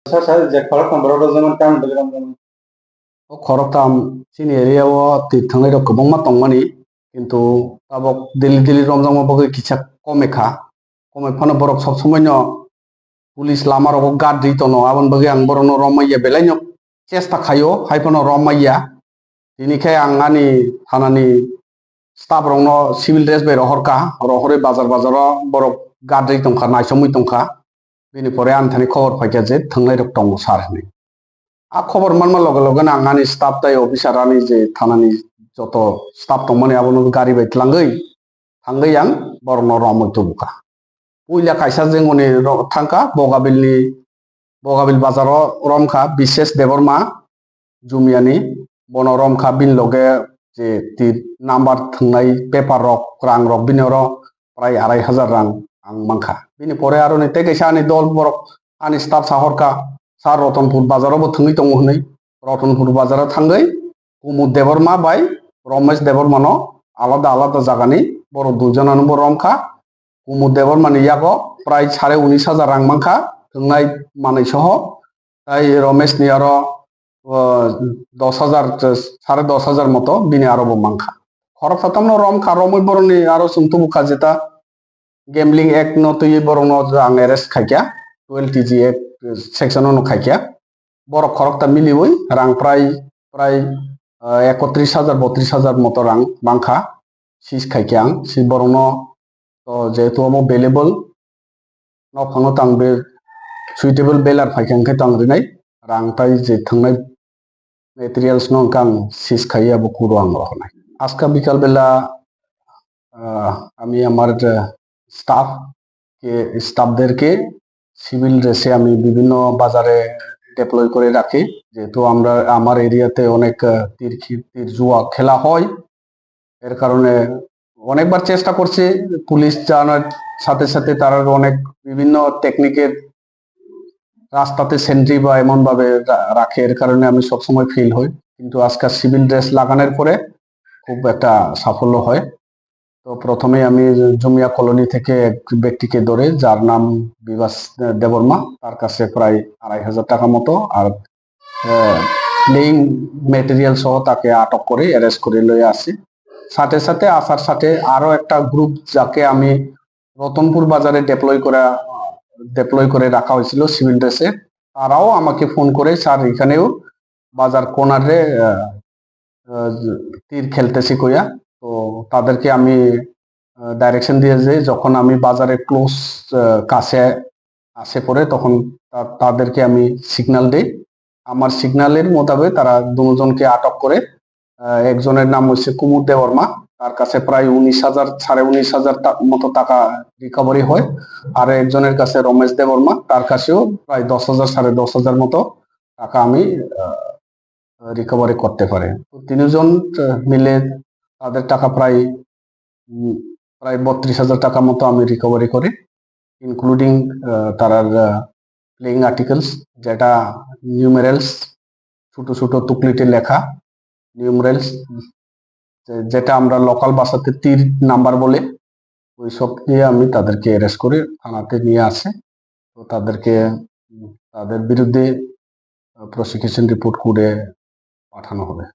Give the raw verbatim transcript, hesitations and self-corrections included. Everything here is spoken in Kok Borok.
Sir, sir, je khoroktham borok rok jemon kang bwlwi rok jemon. O khoroktham chini area o twi thwnglai rok kwbangma tongmani, kintu tabok daily daily romjakma bagwi kisa kome kha. Kome phano borok sob somoi no police lama rogo guard ri tono, aboni bagwi ang borok no rom manya belai no chesta khaio, hai phano rom manya. Tini khe ang ani thanani staff rokno civil dress bai rohor kha, rohorwi bazar bazaro borok gadri tongkha, naisomwi tongkha. Bini pore ani thani khobor phaikha je thwnglai rok tongo sir hinwi. A khobor manma loge loge no ang ani staff tai officer ani je thanani joto staff tongmani abono gari bai tlangwi thangwi ang borokno romwi tubukha. Puila kaisa jengoni ro-, thangkha Bogabilni, Bogabil bazaro romkha Bishesh Debbarma Jumiani, bono romkha bini loge je ti number thwngnai paper rok, rang rok bini oro prai arai hajar rang ang mankha. Bini pore aroni tei kaisa ani dol borok ani staff sahorkha, sir Rotonpur bazaro bo thwngwi tongo hinwi. Rotonpur bazaro thangwi Kumud Debbarma bai Romesh Debbarmano alada alada jagani borok duijonano bo romkha. Kumud Debbarmani yago prai sare unis hajar rang mankha, thwngnai manwi soho. Tai Romeshni aro, o, dos hajar, sare dos hajar moto bini aro bo mankha. Khoroksa tamno romkha, romwi borokni aro chwng tubukha jeta gambling act no twiwi borokno ang arrest khaikha, twelve T G act section no khaikha. Borok khorokta miliwi rang prai, prai, ah, ekotris hajar, botris hajar moto rang mankha, seize khaikha ang, si borokno, to jehetu omo valuable, nok phano tang be suitable belar phaikha hwnkhe tang rinai, rang tai je thwngnai materials no hwnkhe ang seize khaiya bo kuro ang rohornai. Ajka bikal bela, ah, ami amar, ah, staff ke, staff derke civil dress-এ আমি বিভিন্ন বাজারে deploy করে রাখি, যেহেতু আমরা, আমার এরিয়াতে অনেক, আহ, তীর খি-, তীর জুয়া খেলা হয়, এর কারণে অনেকবার চেষ্টা করছি পুলিশ জানার সাথে সাথে তারা অনেক বিভিন্ন টেকনিকের রাস্তাতে সেন্ট্রি বা এমন ভাবে রা-, রাখে, এর কারণে আমি সবসময় ফেল হই। কিন্তু আজকাল সিভিল ড্রেস লাগানোর পরে খুব একটা সাফল্য হয়। তো প্রথমেই আমি জুমিয়া কলোনি থেকে এক ব্যক্তিকে ধরে, যার নাম বিভাস দেববর্মা, তার কাছে প্রায় আড়াই হাজার টাকা মতো আর, আহ, প্লেইং মেটেরিয়াল সহ তাকে আটক করে অ্যারেস্ট করে লয়ে আসি। সাথে সাথে আসার সাথে আরো একটা গ্রুপ, যাকে আমি রতনপুর বাজারে ডিপ্লয় করা, ডিপ্লয় করে রাখা হয়েছিল সিভিল ড্রেসে, তারাও আমাকে ফোন করে, "স্যার, এখানেও বাজার কর্নারে, আহ, আহ, তীর খেলতেছি" কইয়া। তো তাদেরকে আমি, আহ, ডাইরেকশন দিয়ে যে যখন আমি বাজারে ক্লোজ, আহ, কাছে আসে পড়ে, তখন তা-, তাদেরকে আমি সিগন্যাল দেই। আমার সিগন্যালের মোতাবেক তারা দুজনকে আটক করে। আহ, একজনের নাম হচ্ছে কুমুদ দেববর্মা, তার কাছে প্রায় উনিশ হাজার, সাড়ে উনিশ হাজার টা-, মতো টাকা রিকভারি হয়। আর একজনের কাছে রমেশ দেববর্মা, তার কাছেও প্রায় দশ হাজার, সাড়ে দশ হাজার মতো টাকা আমি, আহ, রিকভারি করতে পারি। তো তিনজন, আহ, মিলে তাদের টাকা প্রায়, উম, প্রায় বত্রিশ হাজার টাকা মতো আমি রিকভারি করি, ইনক্লুডিং, আহ, তারার, আহ, প্লেইং আর্টিকেলস, যেটা নিউমেরালস, ছোট ছোট তুকলিতে লেখা নিউমেরালস, যে-, যেটা আমরা লোকাল ভাষাতে তীর নাম্বার বলে, ওই সব দিয়ে আমি তাদেরকে অ্যারেস্ট করে থানাতে নিয়ে আসে। তো তাদেরকে, উম, তাদের বিরুদ্ধে, আহ, প্রসিকিউশন রিপোর্ট করে পাঠানো হবে।